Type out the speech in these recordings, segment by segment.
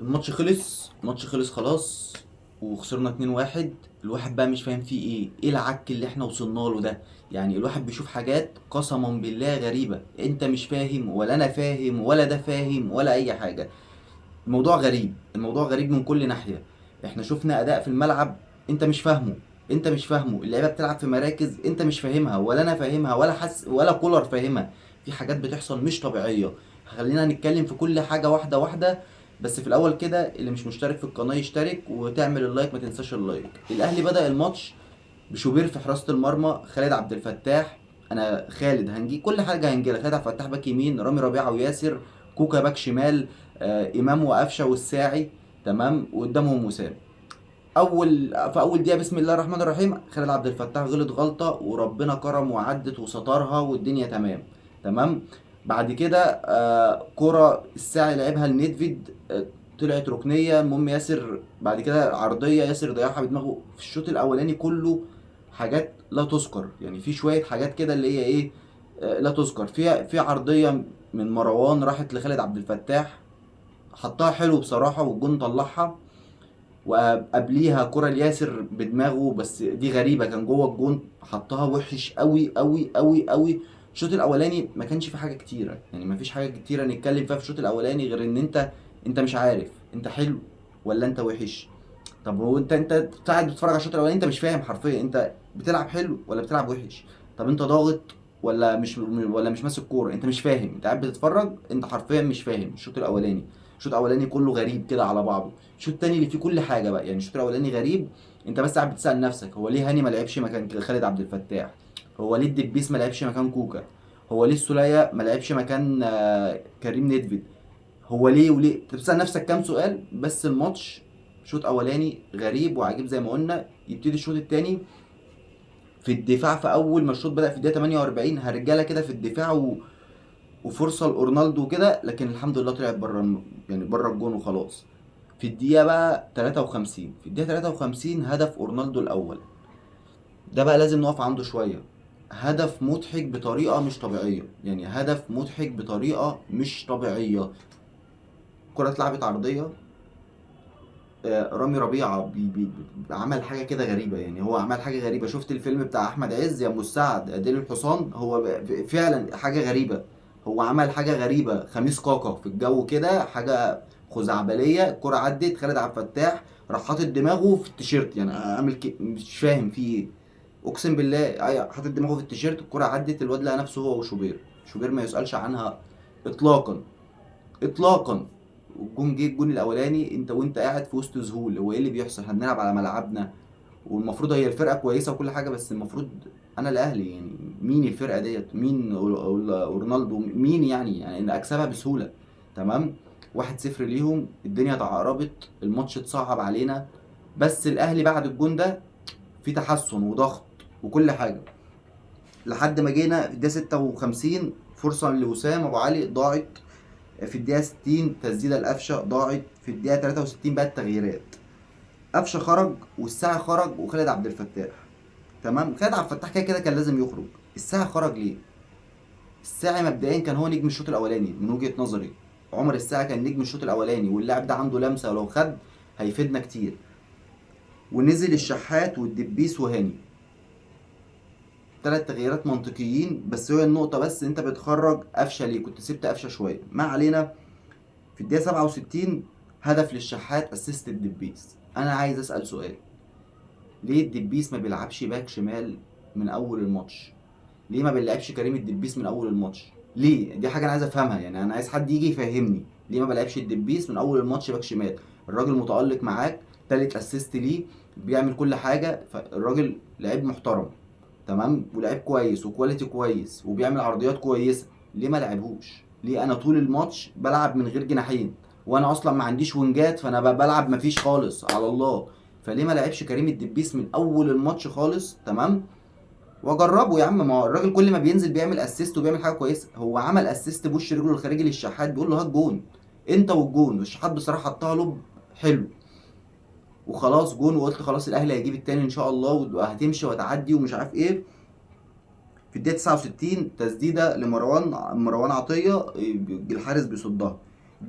الماتش خلص، الماتش خلص خلاص، وخسرنا 2-1. الواحد بقى مش فاهم فيه ايه، ايه العك اللي احنا وصلنا له ده؟ يعني الواحد بيشوف حاجات قسما بالله غريبة، انت مش فاهم ولا انا فاهم ولا ده فاهم ولا اي حاجة. الموضوع غريب، الموضوع غريب من كل ناحية. احنا شفنا اداء في الملعب انت مش فاهمه، انت مش فاهمه. اللعيبة بتلعب في مراكز انت مش فاهمها ولا انا فاهمها ولا حس ولا كولر فاهمها. في حاجات بتحصل مش طبيعية. خلينا نتكلم في كل حاجة واحدة واحدة. بس في الاول كده، اللي مش مشترك في القناة يشترك وتعمل ال like، ما تنساش ال like. الاهلي بدأ الماتش بشوبير في حراسة المرمى، خالد عبد الفتاح، انا خالد هنجي كل حاجة هنجيلها، خالد عبد الفتاح باك يمين، رامي ربيعة وياسر، كوكا باك شمال، امام وقفشه والساعي، تمام، وقدامهم وسام. في اول دقيقة بسم الله الرحمن الرحيم، خالد عبد الفتاح غلط غلطه وربنا كرم وعدت وسترها والدنيا تمام. تمام. بعد كده كرة الساعي لعبها لنيدفيد، طلعت ركنيه. المهم ياسر بعد كده عرضية ياسر ضيعها بدماغه. في الشوط الاولاني كله حاجات لا تذكر، يعني في شوية حاجات كده اللي هي ايه، لا تذكر. في عرضية من مروان راحت لخالد عبد الفتاح، حطها حلو بصراحة والجون طلعها. وقبليها كرة لياسر بدماغه، بس دي غريبة، كان جوه الجون حطها وحش قوي قوي قوي قوي. الشوط الاولاني ما كانش في حاجة كتيرة، يعني ما فيش حاجة كتيرة نتكلم فيها في الشوط الاولاني غير ان انت مش عارف انت حلو ولا انت وحش. طب هو انت قاعد بتتفرج على الشوط الاولاني، انت مش فاهم حرفيا انت بتلعب حلو ولا بتلعب وحش. طب انت ضاغط ولا مش ماسك كوره، انت مش فاهم، انت قاعد بتتفرج، انت حرفيا مش فاهم. الشوط الاولاني، الشوط الاولاني كله غريب كده على بعضه. الشوط التاني اللي فيه كل حاجة بقى، يعني الشوط الاولاني غريب، انت بس قاعد بتسال نفسك هو ليه هاني ما لعبش مكان خالد عبد الفتاح، هو ليه الدبيس ما لعبش مكان كوكا، هو ليه السوليه ما لعبش مكان كريم نيدفيد، هو ليه وليه. انت بتسال نفسك كام سؤال بس. الماتش شوط اولاني غريب وعجيب زي ما قلنا. يبتدي الشوط التاني في الدفاع، في اول ما الشوط بدأ في الدقيقة 48 هرجله كده في الدفاع وفرصه لأورنالدو وكده، لكن الحمد لله طلعت بره يعني بره الجون وخلاص. في الدقيقة بقى 53، في الدقيقة 53 هدف اورنالدو الاول. ده بقى لازم نقف عنده شوية. هدف مضحك بطريقة مش طبيعية، يعني هدف مضحك بطريقة مش طبيعية. كره اتلعبت عرضية، رامي ربيعة بي بي عمل حاجة كده غريبة، يعني هو عمل حاجة غريبة. شفت الفيلم بتاع احمد عز يا ام السعد اديل الحصان؟ هو فعلا حاجة غريبة، هو عمل حاجة غريبة، خميس كاكا في الجو كده، حاجة خزعبليه. الكره عدت خالد عبد الفتاح راح حاطط دماغه في التيشيرت، يعني عامل مش فاهم في ايه، اقسم بالله. حاطط دماغه في التيشيرت، الكره عدت، الواد لقى نفسه هو وشوبير. شوبير ما يسالش عنها اطلاقا اطلاقا. والجون جه، الجون الاولاني، انت وانت قاعد في وسط ذهول، هو ايه اللي بيحصل؟ احنا بنلعب على ملعبنا والمفروض هي الفرقة كويسة وكل حاجة، بس المفروض انا الاهلي، يعني مين الفرقة ديت؟ مين رونالدو؟ مين يعني ان اكسبها بسهولة؟ تمام، 1-0 ليهم، الدنيا اتعقربت، الماتش اتصعب علينا. بس الاهلي بعد الجون ده في تحسن وضغط وكل حاجة، لحد ما جينا في الدقيقة 56 فرصة لوسام ابو علي ضاعت، في الدقيقة 60 تسديده لقفشه ضاعت، في الدقيقة 63 بقى التغييرات، قفشه خرج والساعي خرج وخالد عبد الفتاح. تمام، خالد عبد الفتاح كده كده كان لازم يخرج. الساعي خرج ليه؟ الساعي مبدئيا كان هو نجم الشوط الاولاني من وجهه نظري، عمر الساعي كان نجم الشوط الاولاني، واللاعب ده عنده لمسه ولو خد هيفيدنا كتير. ونزل الشحات والدبيس وهاني، 3 تغييرات منطقيين. بس هو النقطة بس انت بتخرج قفشه ليه؟ كنت سبت قفشه شوية. ما علينا. في الدقيقة 67 هدف للشحات، assist الدبيس. انا عايز اسال سؤال، ليه الدبيس ما بيلعبش باك شمال من اول الماتش؟ ليه ما بيلعبش كريم الدبيس من اول الماتش؟ ليه؟ دي حاجة انا عايز افهمها، يعني انا عايز حد يجي يفهمني ليه ما بلعبش الدبيس من اول الماتش باك شمال؟ الراجل متالق معاك، تالت assist ليه، بيعمل كل حاجة، فالراجل لعيب محترم، تمام، ولعيب كويس و quality كويس وبيعمل عرضيات كويسة، ليه ما لعبهوش؟ ليه انا طول الماتش بلعب من غير جناحين وانا اصلا ما عنديش وينجات، فانا بلعب ما فيش خالص على الله. فليه ما لعبش كريم الدبيس من اول الماتش خالص؟ تمام، واجربه يا عم، ما هو الراجل كل ما بينزل بيعمل assist وبيعمل حاجة كويسة. هو عمل assist بوش رجله الخارجي للشحات، بيقول له هات جون انت والجون، والشحات بصراحة حطها lob حلو وخلاص جون، وقلت خلاص الاهلي هيجيب التاني ان شاء الله وهتمشي وهتعدي ومش عارف ايه. في الدقيقة 69 تسديده لمروان، مروان عطية، الحارس بيصدها.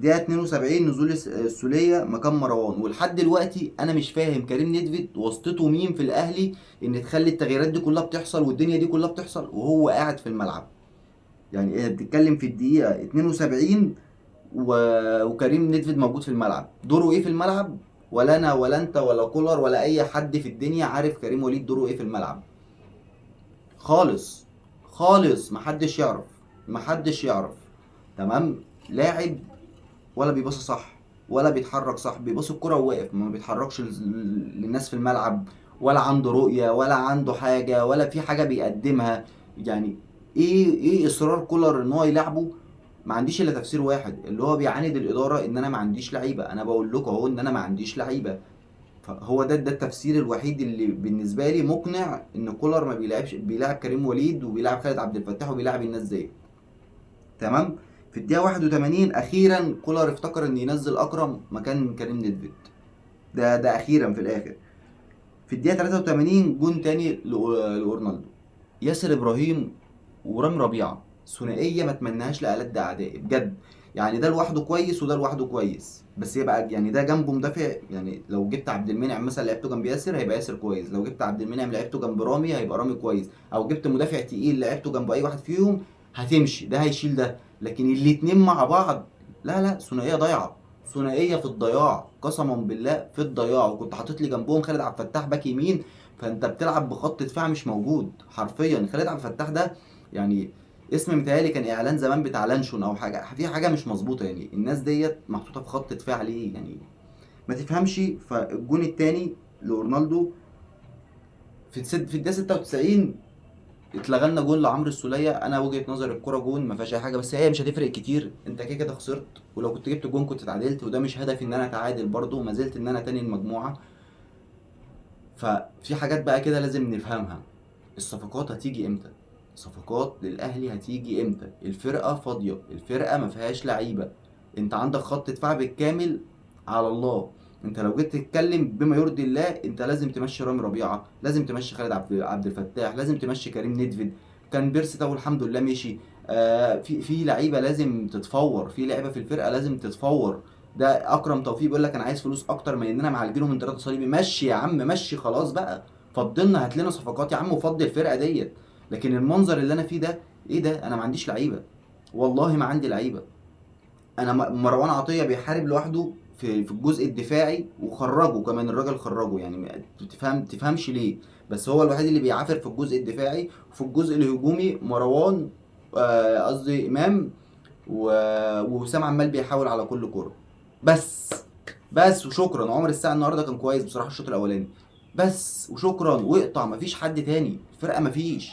دقيقة 72 نزول السولية مكان مروان. ولحد دلوقتي انا مش فاهم كريم نيدفيد واسطته مين في الاهلي ان تخلي التغييرات دي كلها بتحصل والدنيا دي كلها بتحصل وهو قاعد في الملعب. يعني ايه، بتتكلم في الدقيقة 72 وكريم نيدفيد موجود في الملعب، دوره ايه في الملعب؟ ولا انا ولا انت ولا كولر ولا اي حد في الدنيا عارف كريم وليد دوره ايه في الملعب خالص خالص، محدش يعرف، محدش يعرف. تمام، لاعب ولا بيباصي صح ولا بيتحرك صح، بيباصي الكرة وواقف، ما بيتحركش للناس في الملعب، ولا عنده رؤية ولا عنده حاجة ولا في حاجة بيقدمها. يعني ايه اصرار كولر ان هو يلعبه؟ ما عنديش الا تفسير واحد، اللي هو بيعاند الإدارة ان انا ما عنديش لعيبة، انا بقول لكم اهو ان انا ما عنديش لعيبة. فهو ده التفسير الوحيد اللي بالنسبة لي مقنع، ان كولر ما بيلعبش، بيلعب كريم وليد وبيلعب خالد عبد الفتاح وبيلعب الناس دي. تمام، في الدقيقة 81 أخيراً كولر افتكر إن ينزل أكرم مكان كريم نيدفيد، ده أخيراً في الآخر. في الدقيقة 83 جون تاني لأورنالدو. ياسر إبراهيم ورامي ربيعة ثنائية ما اتمناهاش لألد أعدائي بجد، يعني ده لوحده كويس وده لوحده كويس، بس يبقى يعني ده جنبه مدافع. يعني لو جبت عبد المنعم مثلا لعبته جنب ياسر هيبقى ياسر كويس، لو جبت عبد المنعم لعبته جنب رامي هيبقى رامي كويس، او جبت مدافع تقيل لعبته جنب اي واحد فيهم هتمشي، ده هيشيل ده. لكن الاتنين مع بعض لا لا، ثنائية ضايعة، ثنائية في الضياع قسما بالله في الضياع. وكنت حاطط لي جنبهم خالد عبد الفتاح باك يمين، فانت بتلعب بخط دفاع مش موجود حرفيا. خالد عبد الفتاح ده يعني اسم متهيألي كان اعلان زمان بتاع لانشون او حاجة، في حاجة مش مظبوطة، يعني الناس ديت محطوطة في خط دفاع ليه؟ يعني ما تفهمش. فالجون الثاني لأورنالدو في الدقيقة 96 اتلغى لنا جون لعمرو السوليه. انا وجهه نظري الكورة جون ما فيهاش اي حاجة، بس هي مش هتفرق كتير، انت كده كده خسرت، ولو كنت جبت جون كنت اتعادلت، وده مش هدفي ان انا اتعادل، برضو ما زلت ان انا تاني المجموعة. ففي حاجات بقى كده لازم نفهمها، الصفقات هتيجي امتى؟ صفقات للاهلي هتيجي امتى؟ الفرقة فاضية، الفرقة ما فيهاش لعيبة، انت عندك خط دفاع بالكامل على الله. انت لو جيت تتكلم بما يرضي الله انت لازم تمشي رامي ربيعة، لازم تمشي خالد عبد الفتاح، لازم تمشي كريم نيدفيد، كان بيرسي ده والحمد لله مشي. في لعيبة لازم تتفور، في لعيبة في الفرقة لازم تتفور. ده اكرم توفيق بيقول لك انا عايز فلوس اكتر من اننا معالجينه من 3 صليبي. مشي يا عم، مشي خلاص بقى، فضلنا هات لنا صفقات يا عم وفضي الفرقة ديت. لكن المنظر اللي انا فيه ده ايه ده؟ انا ما عنديش لعيبة، والله ما عندي لعيبة. انا مروان عطية بيحارب لوحده في الجزء الدفاعي، وخرجه كمان الراجل خرجه، يعني تفهمش ليه، بس هو الوحيد اللي بيعافر في الجزء الدفاعي. وفي الجزء الهجومي مروان، قصدي امام ووسام عمال بيحاول على كل كورة بس وشكرا. عمر الساعة النهارده كان كويس بصراحة الشوط الاولاني بس، وشكرا واقطع، مفيش حد تاني، الفرقة مفيش.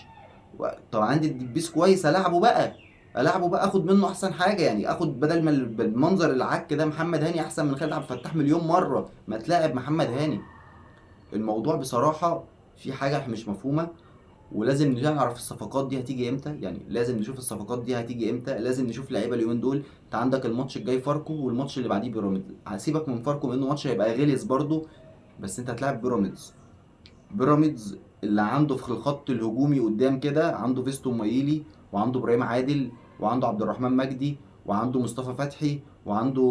طب عندي الدبيس كويس، العبه بقى، العبه بقى، اخد منه احسن حاجة، يعني اخد بدل ما بالمنظر العك ده محمد هاني احسن من خالد عبد الفتاح مليون مرة، ما تلاعب محمد هاني. الموضوع بصراحة في حاجة مش مفهومه، ولازم نعرف الصفقات دي هتيجي امتى، يعني لازم نشوف الصفقات دي هتيجي امتى، لازم نشوف لعيبة اليومين دول. انت عندك الماتش الجاي فاركو والماتش اللي بعديه بيراميدز، هسيبك من فاركو لانه ماتش هيبقى غلس برضو، بس انت هتلاعب بيراميدز. بيراميدز اللي عنده في الخط الهجومي قدام كده عنده فيستو مايلي، وعنده ابراهيم عادل، وعنده عبد الرحمن مجدي، وعنده مصطفى فتحي، وعنده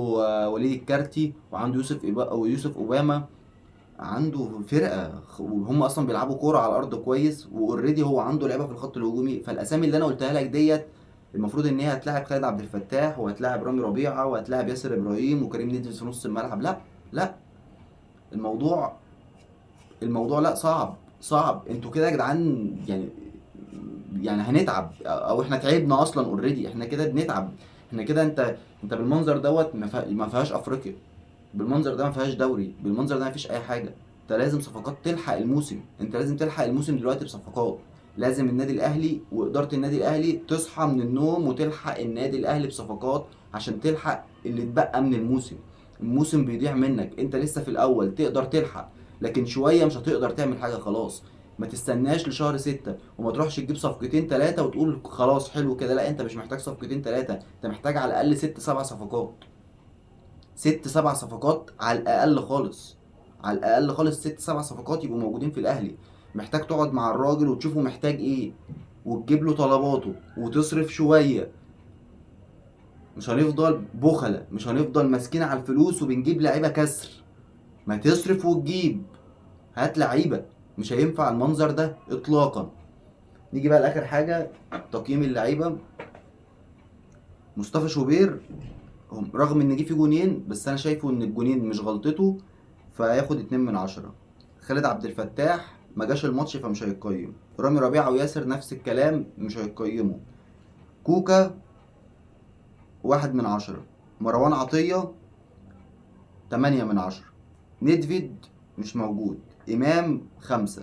وليد الكارتي، وعنده يوسف اوباما. عنده فرقه وهم اصلا بيلعبوا كورة على الارض كويس، واوريدي هو عنده لعيبة في الخط الهجومي. فالاسامي اللي انا قلتها لك ديت المفروض ان هي هتلاعب خالد عبد الفتاح، وهتلاعب رامي ربيعة، وهتلاعب ياسر ابراهيم، وكريم نيدفيد في نص الملعب. لا لا، الموضوع لا، صعب صعب. انتوا كده يا جدعان يعني هنتعب، او احنا تعبنا اصلا اوريدي، احنا كده بنتعب، احنا كده. انت بالمنظر دوت ما فيهاش افريقيا، بالمنظر ده ما فيهاش دوري، بالمنظر ده ما فيش اي حاجة. انت لازم صفقات تلحق الموسم، انت لازم تلحق الموسم دلوقتي بصفقات. لازم النادي الاهلي واداره النادي الاهلي تصحى من النوم وتلحق النادي الاهلي بصفقات عشان تلحق اللي اتبقى من الموسم. الموسم بيضيع منك، انت لسه في الاول تقدر تلحق، لكن شوية مش هتقدر تعمل حاجة خلاص. ما تستناش لشهر 6 وما تروحش تجيب صفقتين 3 وتقول خلاص حلو كده. لا، انت مش محتاج صفقتين 3، انت محتاج على الاقل 6 7 صفقات، 6 7 صفقات على الاقل خالص، على الاقل خالص 6 7 صفقات يبقوا موجودين في الاهلي. محتاج تقعد مع الراجل وتشوفه محتاج ايه، وتجيب له طلباته وتصرف شوية. مش هنفضل بخلة، مش هنفضل ماسكين على الفلوس وبنجيب لعيبة كسر. ما تصرف وتجيب، هات لعيبة، مش هينفع المنظر ده اطلاقا. نيجي بقى لاخر حاجة، تقييم اللعيبة. مصطفى شوبير رغم ان جه فيه جونين، بس انا شايفه ان الجونين مش غلطته، فهياخد 2 من 10. خالد عبد الفتاح ما جاش الماتش فمش هيتقيم. رامي ربيعة وياسر نفس الكلام، مش هيتقيموا. كوكا 1 من 10. مروان عطية 8 من 10. ندفيد مش موجود. إمام 5.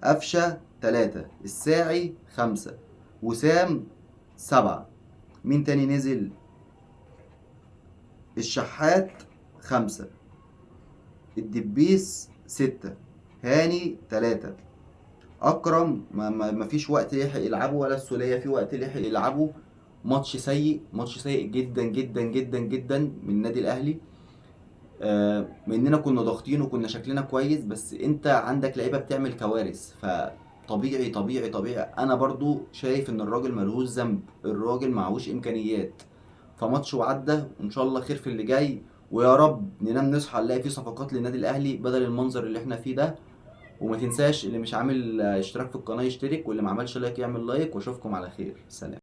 قفشة 3. الساعي 5. وسام 7. مين تاني نزل؟ الشحات 5. الدبيس 6. هاني 3. أكرم ما فيش وقت لحق يلعبه، ولا السولية في وقت لحق يلعبه. ماتش سيء، ماتش سيء جدا جدا جدا جدا من النادي الأهلي. مننا كنا ضاغطين وكنا شكلنا كويس، بس انت عندك لعيبة بتعمل كوارث، فطبيعي طبيعي طبيعي. انا برضو شايف ان الراجل ملهوش ذنب، الراجل معهوش امكانيات. فماتش وعدى، وان شاء الله خير في اللي جاي، ويا رب ننام نصحى نلاقي فيه صفقات للنادي الاهلي بدل المنظر اللي احنا فيه ده. وما تنساش اللي مش عامل اشتراك في القناة يشترك، واللي ما عملش like يعمل like، واشوفكم على خير. سلام.